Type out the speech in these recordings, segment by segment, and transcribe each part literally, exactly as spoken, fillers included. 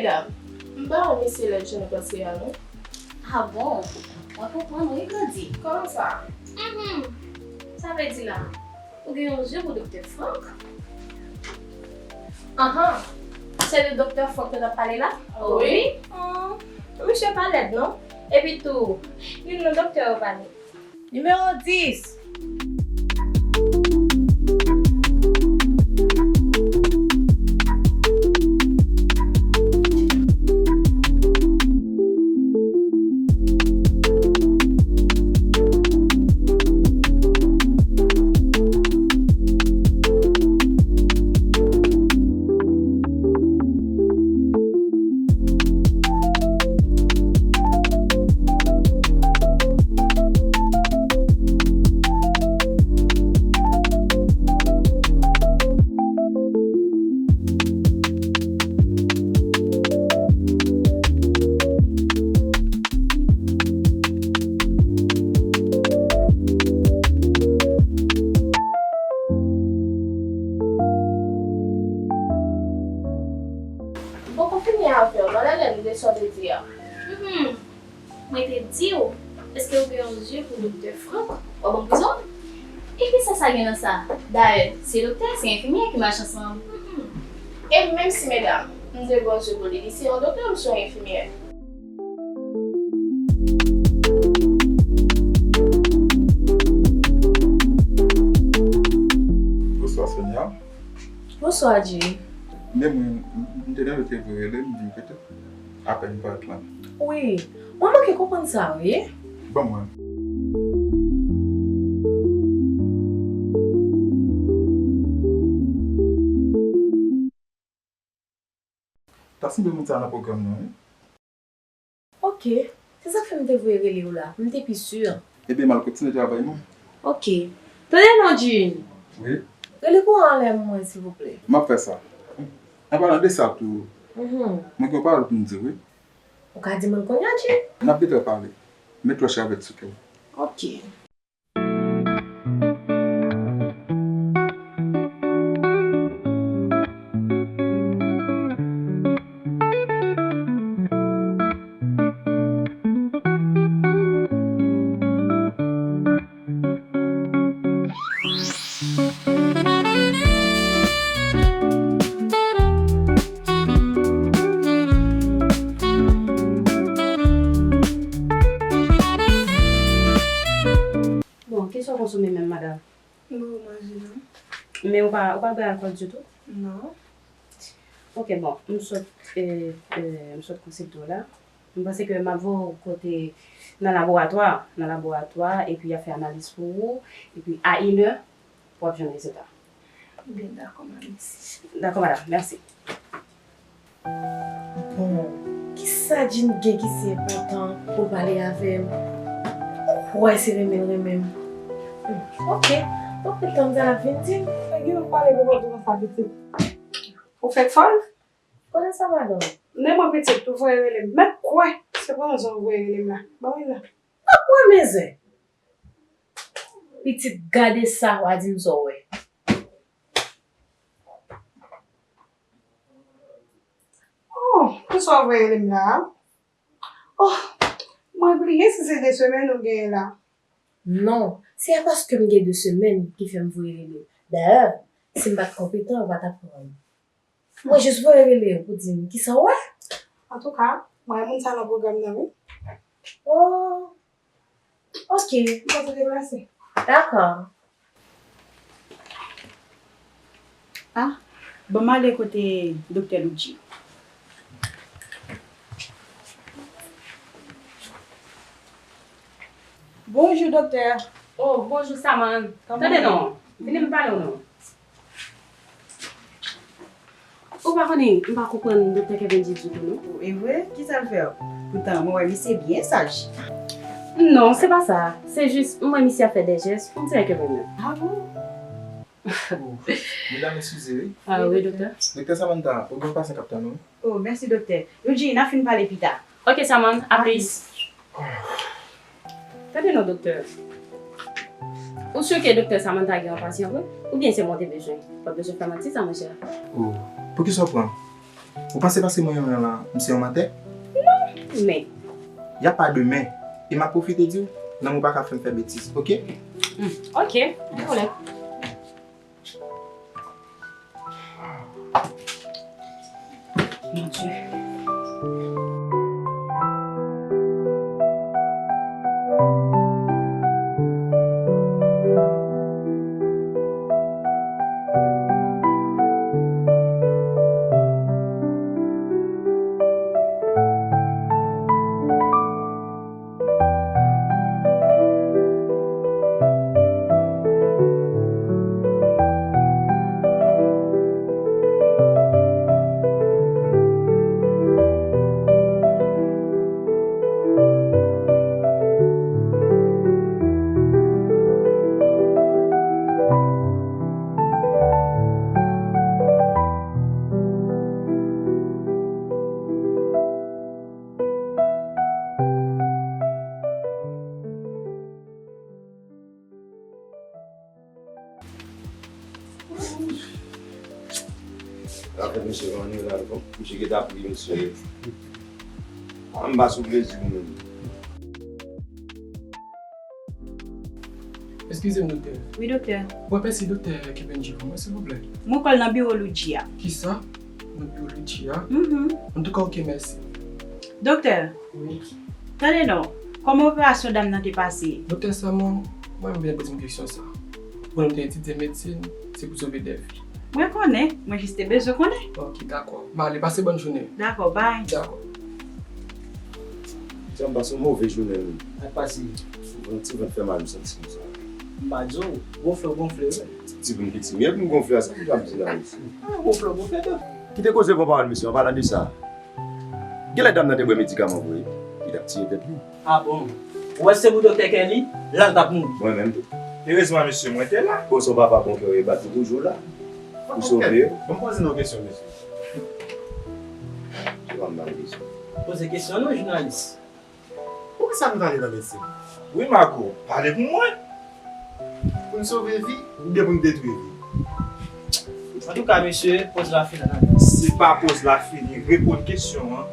Medam, m pa wè mesye Led jan nou panse a non. Ah bon? Mwen konprann wi Glodi. Kòman sa? Mhm. Sa vle di la, ou gen yon zye pou Doktè Frank? Anhan, se de Doktè Frank nou t ap pale la? Wi. Hmm, misye pa lèd non. Epi tou, youn nan doktè yo pa lèd. Nimewo dis. M poko fini avè w, nan lè lè m de sa w te di a. Mhm. Mwen te di w, èske w gen yon zye pou Doktè Frank? W ap ban m prizon? E kisa sa gen nan sa? Dayè, se doktè, se enfimyè ki mache ansanm. Mhm. E menm si medam, m te gen yon zye pou li, li se yon doktè, m se yon enfimyè. Bonswa, Sonia. Bonswa, Jay. Men mwen, m, m te nan rete pou rele, m vin kote. Apèn m parèt la. Wi, mwen manke konprann sa, wi. Ban mwen. Ta sanble moun sa nan pwogram nan, wi. Ok, se sa k fè m te voye rele w la, m te pi si. Ebyen, m al kontinye travay mwen. Ok. Tande non, Jay. Wi. Rele kouran an lè mwen, silvouplè. M ap fè sa. An palan de sa tou, mhm, mwen gen yon pawòl pou m di w, wi. Ou ka di mwen l kounye a, Jay? N ap gentan pale. Met lòch avèk sou kè w. Ok. Bon, kisa w konsome menm, madanm? M poko manje non. Men ou pa, ou pa bwè alkòl ditou? Non. Ok, bon, m sot, euh, euh, m sot konsilte w la. M panse ke m ap voye w kote nan laboratwa, nan laboratwa, epi y ap fè analiz pou ou, epi a inè, w ap jwenn rezilta. Ebyen, dakò, mèsi. Dakò, madanm, mèsi. Bon, kisa Jay gen ki si enpòtan pou l pale avè m? Ou kwè se renmen l renmen m? Hmm, ok, donk, tann sa l ap vin di m. Nèg yo pale pou kont ou konsa, pitit. Ou fèk fòl? Konnen sa, madanm? Men mwen pitit, ou voye rele m. Mèt kwè, se pou yon zòn ou voye rele m la. Ban mwen la. Mwen mezè. Pitit, gade sa, w a di m sa w wè. Oh, poukisa w voye rele m la a? Oh, mwen bliye si se de semèn ou genyen la. Non, se pa paske m gen de semèn ki fè m voye rele w. Dayè, si m pa t konpetan, ou pa t ap pran m. Mwen jis voye rele w pou di m kisa w wè. Antouka, mwen wè moun sa nan pwogram nan, wi. Oh, ok. M panse deplase. Dakò. Ah, ban m ale kote Doktè Ludjy. Bonjou, Doktè. Oh, bonjou, Saman. Tande non, vini m pale w non. Ou pa konnen, m pa konprann Doktè Kevin ditou non. E vre? Kisa l fè w? Poutan, mwen wè misye byen saj. Non, se pa sa. Se jis, m wè misye ap fè de jès, on dirè ke mwen menm. Ah bon? Oh, medam, eskize, wi. Ah, wi, doktè. Doktè Samantha, ou gen yon pasyan k ap tann ou. Oh, mèsi, doktè. Ludjy, n a fin pale pita. Ok, Saman, a plis. Tande non, doktè. Ou si ke doktè Samantha gen yon pasyan vre? Oubyen se mwen w te bezwen? W ap bezwen fè manti sa, monchè. Oh, poukisa w pran? Ou panse paske mwen renmen w lan, m se yon mantè? Non, men. Y a pa de men. E m ap pwofite di w, lanmou pa ka fè m fè betiz, oke? Hmm, oke, pa gen pwoblèm. Mon Dieu. Afè misye pa annik la, bon, misye gentan ap ri, mesye. A, m pa sou plezi pou mwen. Eskize m, doktè. Wi, doktè. Mwen pèsi doktè Kebenji pou mwen, silvouplè. Mwen kwè l nan biwo Lucia. Kisa? Nan biwo Lucia? Mhm. Antouka, oke, mèsi. Doktè, wi. Tande non, kòman operasyon dam nan te pase? Doktè, sèlman, mwen menm vin poze m kesyon sa. Pou nou te etidye medsin, se pou sove de vi. Mwen konnen, mwen jis te bezwen konnen. Ok, dakò. M ale, pase bòn jounen. Dakò, bye. Dakò. Jan m pase yon move jounen, wi. Ak pase. Yon ti vant fè mal, m santi konsa. M pa di w, gonfle w gonfle, wi. Ti moun ki ti, men pou m gonfle a, sa m ap di la, mesye. Ah, gonfle w gonfle tou. Kite koze pran pawòl, mesye, an palan de sa. Genlè dam nan te bwè medikaman vre, li t ap tiye tèt li. Ah bon? Ou wè se pou doktè Kelly, la l t ap mouri. Mwen menm tou. Erezman, mesye, mwen te la. Bon, se yon papa bon kè w ye, bat ou toujou la. Pou sove yo. Bon, poze nou kesyon, mesye. Se pa m ba w kesyon. Poze kesyon non, jounalis. Poukisa nou t ale nan medsin? Wi, Marco, pale pou mwen. Pou n sove vi oubyen pou n detwi vi? Antouka, mesye, pòz la fini. Se pa pòz la fini, reponn kesyon an.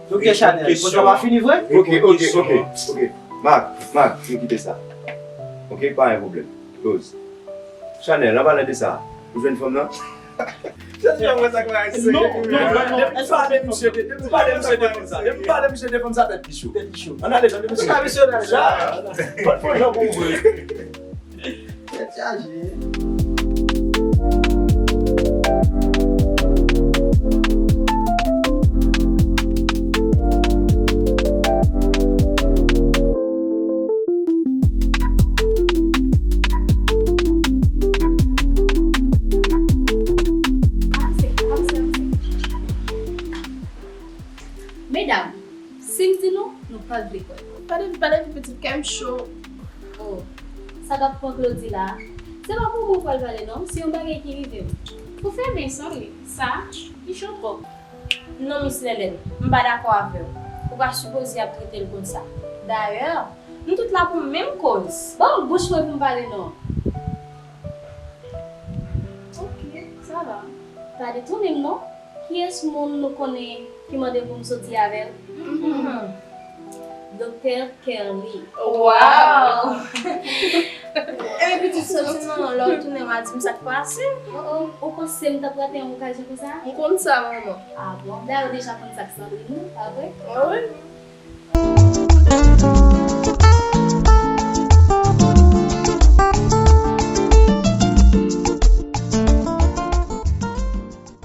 Doktè Chanèl, pòz la pa fini vre? Ok, ok, ok, ok. Mak, Mak, nou kite sa. Ok, pa gen pwoblèm. Pòz. Chanèl, an palan de sa, ou jwenn fanm nan? Jezi, mwen sa kwa. Non, non, non, non. Depi pale misye de, depi pale misye de fanm sa, depi pale misye de fanm sa, tèt li cho. Tèt li cho. Ann ale, tande misye. Ann ale, misye, ann ale. Sa, pa t fò jan pou ouvri. Tèt chaje. Avanse, avanse, avanse. Medam, si m di nou, nou pa vle kwè. Pale, pale, pitit, kè m cho. Oh, sa k ap pran Claudy la? Se pa pou mwen w pral pale non, se yon bagay ki rive m. Pou fèmen, sorry, sa, li cho twòp. Non, Miss Lèlèn, m pa dakò avè w. Ou pa sipoze ap trete l konsa. Dayè, nou tout la pou menm koz. Ban m bouch mwen pou m pale non. Ok, sa va. Pa detounen m non. Kiyès moun nou konnen ki mande pou m soti avè l? Mhm. Doktè Kerly. Wow! Epi pitit soti non, lè w tounen w a di m sa k pase. Oh, oh, ou panse m t ap rate yon okazyon konsa? M konn sa, manman. Ah bon? Dayè, ou deja konn sa k Sandrine, pa vre? Ah wi.